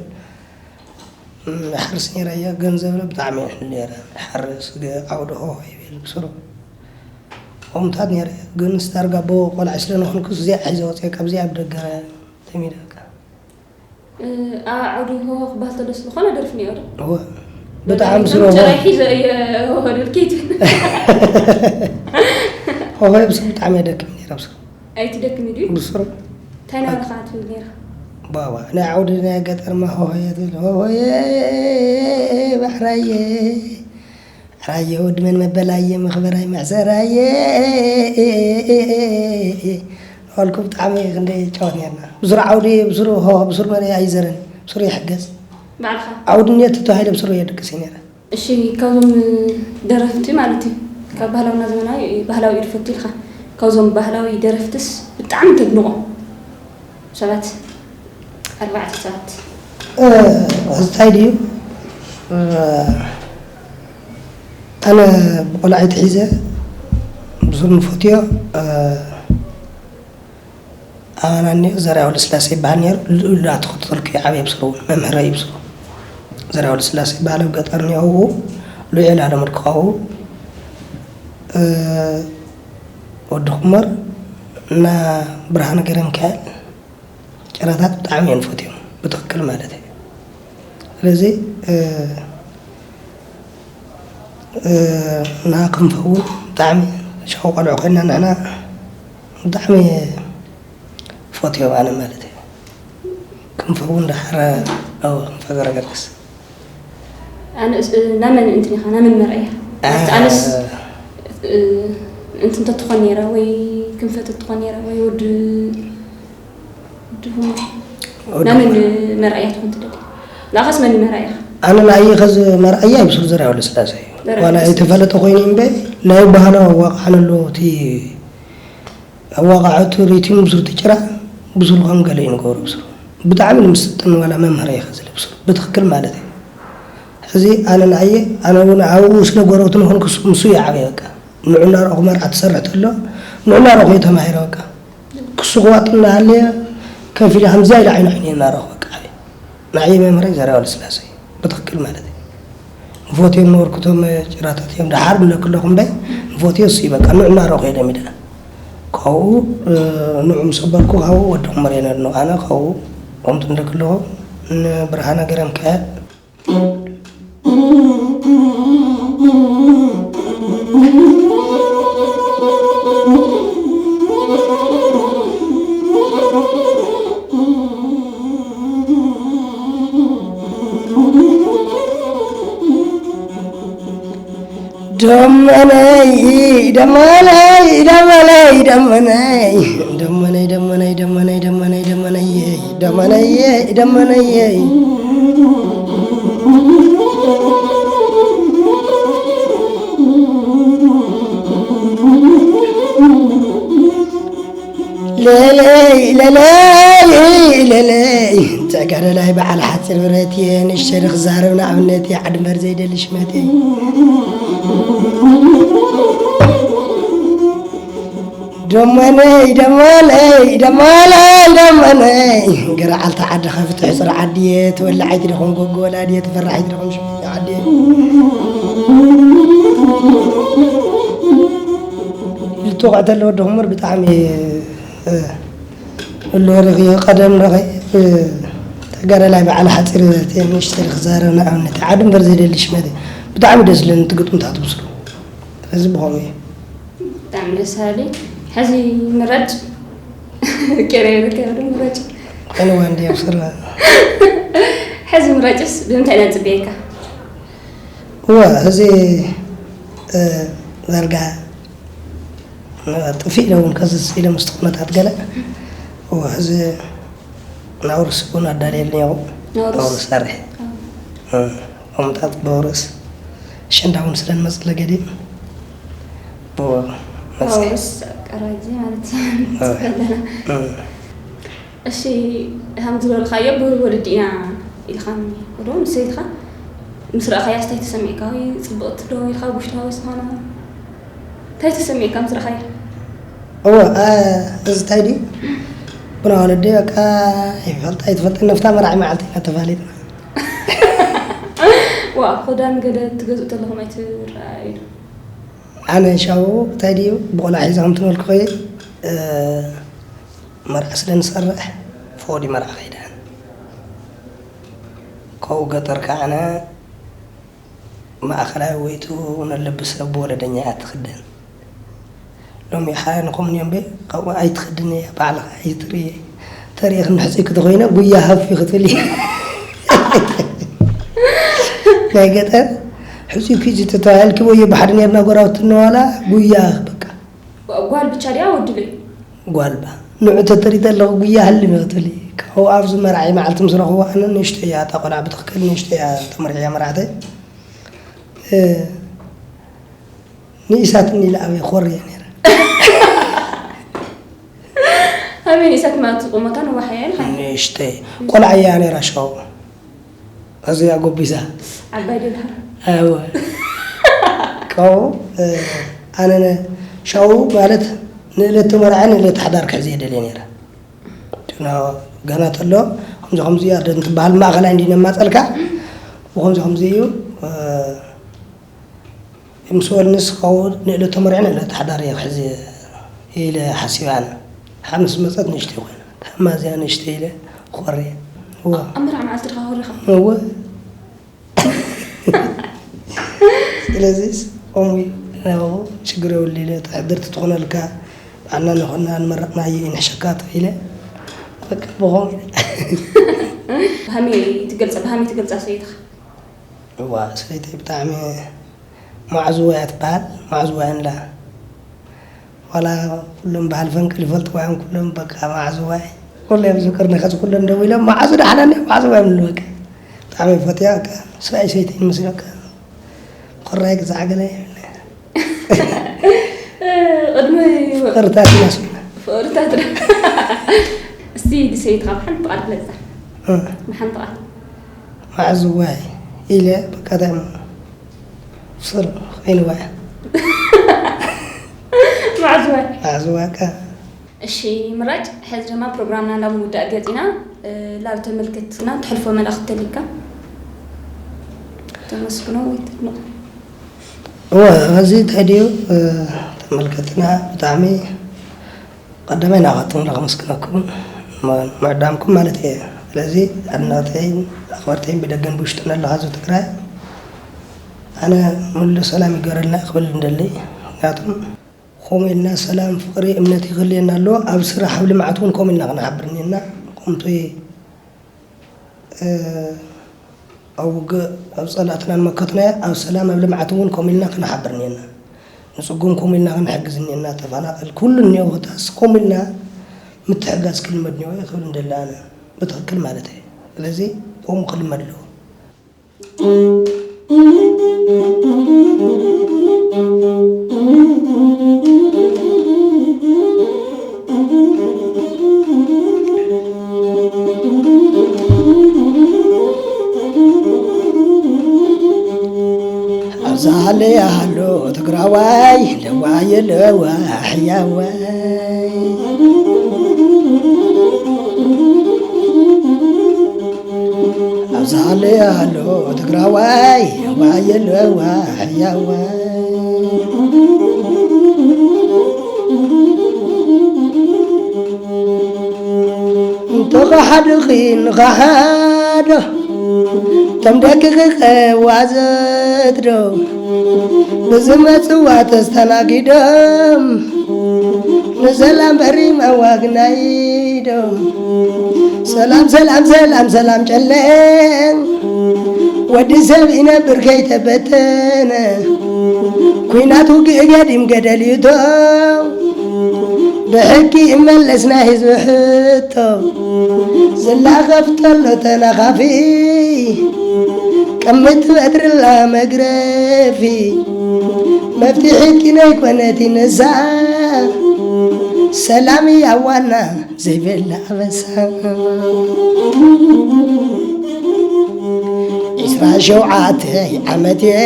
ሓርስ ነረ እየ ገንዘብ ብጣዕሚ ሕሉ ነረ ሓርስ ዓውዲ ሆ ይብል ብስሩ ከምታት ነረ ግን ስታርጋ ቦ ቆልዓ ስለ ንኾንኩ እዚኣ ሒዘ ወፅአ ካብዚኣ ብደገ ተሚደ በቃ ኣዓውዲ ሆሆ ክበሃል ተሎ ዝኾነ ደርፊ እኒኦ ዶ? እወ ብጣዕሚ ስለ ሆሆ ጨራይ ሒዘ እየ ሆሆ ድብል ከይትብል ሆሆ ብስሩ ብጣዕሚ የደክም ነይረ ብስሩ ኣይትደክም ድዩ? ብስሩ እንታይ ናብልኻ ትብል ነይርካ? ባባ ናይ ዓውዲ ናይ ገጠርማ ሆሆየ ትብል ሆሆየ ባሕራየ ራየ ወዲ መን መበላየ መኽበራይ መሕሰራየ በልኩ ብጣዕሚ ክንደይ ጨወት ነርና ብሱር ዓውዲ ብሱር ሆ ብሱር መን ኣይዘረን ብሱር ይሕገዝ ባዕልኻ ዓውዲ ኔት ተባሂለ ብሱር የድቅስ ነረ እሺ ካብዞም ደረፍቲ ማለት እዩ ካብ ባህላውና ዘመናዊ ባህላዊ እዩ ትፈቱ ኢልካ ካብዞም ባህላዊ ደረፍትስ ብጣዕሚ ተድንቆ ሰባት ኣርባዕተ ሰባት እንታይ ድዩ ኣነ ብቆልዓ ተሒዘ ብዙር ንፈትዮ ኣባና እኒኦ ዘርያ ወልስላሴ ይበሃል ነይሩ ልዑል እናተኸታተልኩ ይዓብየ ብስሩ እውን መምህረ እዩ ብስሩ ዘርያ ወልስላሴ ይበሃል ኣብ ገጠር እኒኦ ኣብኡ ልዑል ኣለመድኩ ኣብኡ ወዲ ቁመር እና ብርሃነ ገረሚካኤል ጭራታት ብጣዕሚ እየ ንፈትዮም፣ ብትኽክል ማለት እዩ። ስለዚ እና ክንፈውን ብጣዕሚ ሻው ቆልዑ ኮይና ንሕና ብጣዕሚ ፈትዮም ኣነ ማለት እዩ። ክንፈውን ደሓር ኣው ክንፈ ገረገርግስ ኣነስ ናመን እንትን ኢኻ ናመን መርኣያ ኣነስ እንትን ተትኾን ነይራ ወይ ክንፈ ተትኾን ነይራ ወይ ወዲ ናመን መርኣያ ትኾን ትደል? ንኣኻስ መን መርኣያ? ኣነ ንኣይ ኸዚ መርኣያ ብሱር ዘርያ ወልደስላሴ እዩ። ዋላ ኣይተፈለጠ ኮይኑ እምበ ናይ ባህላዊ ኣዋቕዓ ነሎ እቲ ኣዋቕዓ እቲ ሪትም ብሱር እቲ ጭራ ብሱር ከም ገለ እዩ ንገብሮ ብሱር ብጣዕሚ ንምስጥን ዋላ መምህር እዩ ኸዚ ብሱር ብትኽክል ማለት እዩ። ሕዚ ኣነ ንኣየ ኣነ እውን ኣብኡ ስለ ጎረብቲ ንኾንኩ ምስ- ምስ እዩ ዓበየ በቃ ንዑ እናረእኹ መርዓ ትሰርሕ ተሎ ንዑ እናረእኹ እየ ተማሂረ በቃ ክሱ ክዋጥ እናሃለየ ከፊለ ከምዚያ ኢለ ዓይኑ ዓይኑ እየ እናረእኹ በቃ ዓበየ። ንዓይ መምህረይ ዘርኣይ ወልደስላሴ እዩ ብትኽክል ማለት እዩ። ንፎትዮም ነበርኩ እቶም ጭራታት እዮም ደሓር ብለኩ ኣለኹ እምበይ ንፎትዮ እሱ እዩ በቃ ንዑ እናረእኹ እየ ለሚደ። ካብኡ ንዑ ምስ ኣበልኩ ካብኡ ወዲ ቁመር እየ ነድንቕ ኣነ ካብኡ ከምቲ ንደክ ኣለኹ ንብርሃነ ገረሚካኤል ደመነይ ደመነይ ደመነይ ደመነይ ደመነይ ደመነይ ደመነይ ደመነይ ደመነይ ደመነይ ደመነይ ለለይ ለለይ ለለይ ተጋደላይ በዓል ሓፂር ብረት እየ ንሸሪ ክዛረብ ንኣብነት እየ ዓዲ እምበር ዘይደሊ ሽመት እየ ደመነይ ደመነይ ደመነይ ደመነይ ገርዓልቲ ዓዲ ከፍቲ ሕፅር ዓዲ እየ ትበልዕ ኣይትደኹም ጎጎ ወላዲ እየ ትፈርሕ ኣይትደኹም ሽመት ዓዲ እየ ልትወቕዕ ተለዎ ዶ ክምር ብጣዕሚ እሉ ርኺ ቀደም ርኺ ተጋዳላይ በዓል ሓፂር ንእሽተይ ክዛረብ ንኣብነት ዓዲ እምበር ዘይደሊ ሽመት ብጣዕሚ ደስ ዝለኒ እቲ ግጥምታት ብስሩ እዚ ብኸምኡ እዩ ብጣዕሚ ደስ ሃሊ ሕዚ ምረጭ ኬረ ይርከብ ምረጭ ከነዋ እንዲ ኣብ ስራ ሕዚ ምረጭስ ብምንታይ ኢና ንፅበየካ እወ ሕዚ ዳርጋ ጥፊእ ኢለ እውን ከዝስ ኢለ ምስቲ ኩነታት ገለ ሕዚ ናውርስ እውን ኣዳልየልኒ ይኹ ናውርስ ሰርሒ ከምታት ብውርስ ኣሸንዳ እውን ስለ ንመፅእ ለገዲም ብኡ መፅእ ናውርስ ቀራጂ ማለት እሺ ሃም ዝበልካዮ ብወለዲ ኢና ኢልካኒ ዶ ንሰይትካ ምስ ረኣኻያስ እንታይ ተሰሚዕካ ወይ ፅብቕቲ ዶ ኢልካ ውሽጣዊ ዝኾነ እንታይ ተሰሚዕካ ምስ ረኣኻያ እወ እዚ እንታይ ድዩ ቡና ወለዲ በቃ ይፈልጣ ይትፈልጠ ነፍታ መርዓይ መዓልቲ ኢና ተፋሊጥና ዋ ክዳን ገለ ትገዝኡ ተለኹም ኣይትረኣዩ ዶ ኣነ ሻቡ እንታይ ድዩ ብቆልዓ ሒዘ ከም ትበልኩ ኸየ መርዓ ስለ ንሰርሕ ፎዲ መርዓ ከይዳን ካብኡ ገጠር ከዓነ ማእኸላይ ወይቱ ነለብሰ ብወለደኛ እያ ትኽደን ሎሚ ሓ ንኾም እዮም በ ካብኡ ኣይትኽድን እያ ባዕልኻ ኣይትርኢ ተሪእኽ ንሕፅይ ክትኾይነ ጉያ ሃፊ ክትብል ናይ ገጠር ሕፅይ ኪዚ ተተባሂልኪ ወዮ ብሓደ ነርና ጎራውቲ ነዋላ ጉያ በቃ ጓል ብቻ ድያ ወዲ ዶ እዩ? ጓልባ ንዑ ተተሪተ ኣለኹ ጉያ ሃልም ክትብሊ ካብኡ ኣብዚ መርዓይ መዓልቲ ምስ ረኽቦ ኣነ ንእሽቶ እያ እታ ቆልዓ ብትኽክል ንእሽቶ እያ ተመርዕያ መርዓተይ ንኢሳትኒ ኢለ ኣበይ ክወርድ እየ ነይረ ኣበይ ንኢሳት ማለት ቁመታ ነዋሕ እያ ኢልካ ንእሽተይ ቆልዓ እያ ነይራ ሸው እዚኣ ጎቢዛ ዓባይ ዶ ድሓር? ኣወ ካብኡ ኣነ ሻው ማለት ንእለት ተመርዐ ንእለት ሓዳር ክሕዝ እየ ደልየ ነይረ ገና ተሎ ከምዚ ከምዚ እያ ዶ እንትበሃል ማእኸላይ እንዲ ነማፀልካ ብከምዚ ከምዚ እዩ ምስ በሉ፣ ንስኻ እውን ንእለተ መርዕን ንእለተ ሓዳር እየ ክሕዝ ኢለ ሓሲበ ኣነ። ሓሙስ መጸት ንእሽተይ ኮይና፣ ታማ እዚኣ ንእሽተይ ኢለ ኮርየ። እወ። ኣብ መርዓ መዓልቲ ድኻ ኮሪኻ? እወ። ስለዚስ ከምኡ እዩ። ናብኡ ችግር የብሉ ኢለ፣ ተሕድርቲ ትኾነልካ፣ ባዕልና ንኾንና ንመረቕናዮ እዩ ንሕሸካ ኢለ፣ በቃ ብኸምኡ ኢለ። ብሃመይ ትገልጻ፣ ብሃመይ ትገልጻ ሰበይትኻ? እዋ፣ ሰበይተይ ብጣዕሚ ማዕዝዋ እያ ትበሃል፣ ማዕዝዋ እያ ንላ። ዋላ ኩሎም በዓል ፈንቅል ይፈልጥዋ እዮም፣ ኩሎም በቃ ማዕዝዋ እያ። ኩሎም ኣብዚ ቅርኒ ከዚ ኩሎም ደው ኢሎም፣ "ማዕዝ ደሓና እንድያ፣ ማዕዝዋ" እዮም ንብሉ በቃ። ብጣዕሚ ይፈትያ በቃ፣ ሰብኣይ ሰበይተይ ንመስል በቃ። ኮራይ ግዛዕ ገለ የብልና። ቅድሚ ፍቕርታት ይመስልና። ፍቕርታት ዶ? እስቲ ንሰበይትኻ ብሓንቲ ቃል ግለጻ። እ። ብሓንቲ ቃል። ማዕዝዋይ ኢለ በቃ፣ እንታይ እሞ፣ ብስር ኮይንዋ እያ። ማዕዝዋይ። ማዕዝዋ እካ። እሺ፣ ምራጭ፣ ሕዚ ድማ ፕሮግራምና ናብ ምውዳእ ገጽ ኢና። እ፣ ላብ ተመልከትና ተሕልፎ መልእኽቲ ተሊካ? ተመስግኖ ወይ ተድንቖ? እወ፣ ሕዚ እንታይ ድዩ፣ እ፣ ተመልከትና ብጣዕሚ ቀዳማይ ንዓኻትኩም ከመስግነኩም፣ ም-፣ ምዕዳምኩም ማለት እየ። ስለዚ ኣድነቕተይን ኣኽበርተይን ብደገን ብውሽጥን ኣለኻ ህዝቢ ትግራይ፣ ኣነ ሙሉእ ሰላም ይገረልና ክብል እንደሊ። ምክንያቱም ከምኡ ኢልና ሰላም፣ ፍቕሪ፣ እምነት ይኽልየና ኣሎ። ኣብ ስራሕ፣ ኣብ ልምዓት እውን ከምኡ ኢልና ክንሓብር እኒአና። ከምቲ እ፣ ኣብ ውግእ፣ ኣብ ጸላእትና እንመከትናዮ፣ ኣብ ሰላም፣ ኣብ ልምዓት እውን ከምኡ ኢልና ክንሓብር እኒአና። ንጽጉም ከምኡ ኢልና ክንሕግዝ እኒአና። ተፈናቐል፣ ኩሉ እኒኦ፣ ኮታስ ከምኡ ኢልና ምትሕጋዝ ክልመድ እኒኦ እየ ክብል እንደሊ ኣነ፣ ብትኽክል ማለት እየ። ስለዚ ከምኡ ክልመድ ኣለዎ። ኣብዛ ሃለያ ሃሎ ትግራዋይ፣ ለዋየ ለዋ ሕያዋይ። ኣብዛ ሃለያ ሃሎ ትግራዋይ፣ ዋየ ለዋ ሕያዋይ። እንተ ኸሓድኺ ንኸሓዶ፣ እቶም ደቅኺ ቀዋዘት ዶ፣ ብዝመጽዋ ተስተናጊዶም፣ ንሰላም በሪ መዋግናይ ዶ። ሰላም፣ ሰላም፣ ሰላም፣ ሰላም ጨለ፣ ወዲ ሰብ ይነብር ከይተበተነ፣ ኲናት ውግእ ገዲም ገደል ይእቶ፣ ብሕጊ ይመለስ ናይ ህዝቢ ሕቶ፣ ዝላኸፍ ተሎ ተናኻፊ፣ ቅምጥ በትርላ መግረፊ፣ መፍትሒ ሕጊ ናይ ኮነት ይነሳ፣ ሰላም እያ ዋና ዘይብላ ኣበሳ። ዒስራ ሸውዓተ ዓመት እየ፣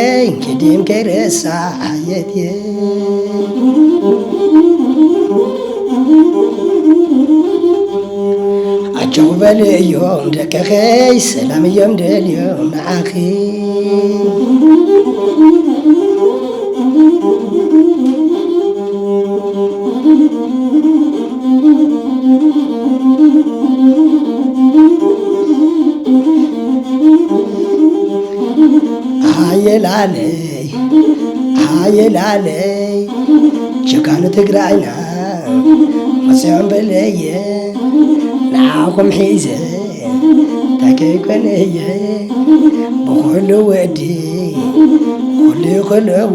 ክዲም ከይረሳዓየት እየ። ኣጆኺ በሊ እዮም ደቅኺ፣ ሰላም እዮም ደልዮም ንዓኺ። ሓየላለይ፣ ሓየላለይ፣ ጀጋኑ ትግራይና መፅኦም በለየ፣ ንዓኹም ሒዘ እንታይ ከይኮነየ፣ ብኹሉ ወዲ ኩሉ ይኽእልዎ፣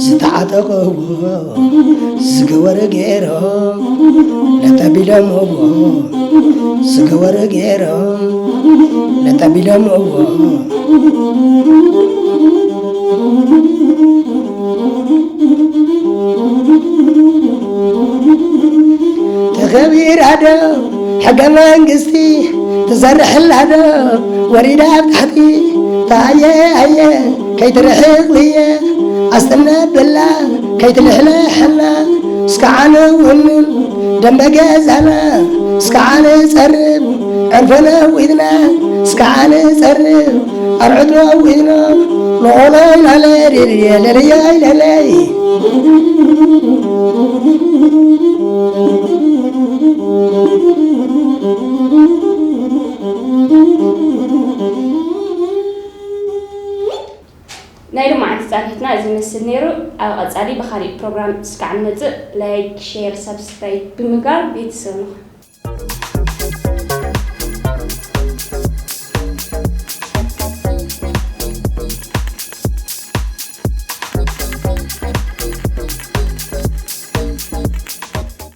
ዝተዓጠቕዎ ዝገበሩ ገይሮም ለጠቢሎምዎ፣ ዝገበሩ ገይሮም ለጠቢሎምዎ። ተኸቢራ ዶ ሕገ መንግስቲ ትሰርሕላ ዶ ወሪዳ ኣብ ታሕቲ? ታየ ኣየ ከይትርሕቕ ብየ ኣስተነብላ ከይትልሕልሐና እስከ ዓነ ውንን ደንበ ገዛና እስከ ዓነ ጸርብ ዕረ ፈነው ኢልና እስካዕ ንጸርብ ኣርዕዶ ኢልና ንኾሎ ኢላለ ለለያ ኢላለ ናይ ሎማዓንቲ ጻንሒትና እዚ ይመስል ነይሩ። ኣብ ቐጻሊ ብኻሊእ ፕሮግራም እስካዕ ንመጽእ ላይክ፣ ሼር፣ ሳብስክራይብ ብምግባር ቤተሰብ ንኹን።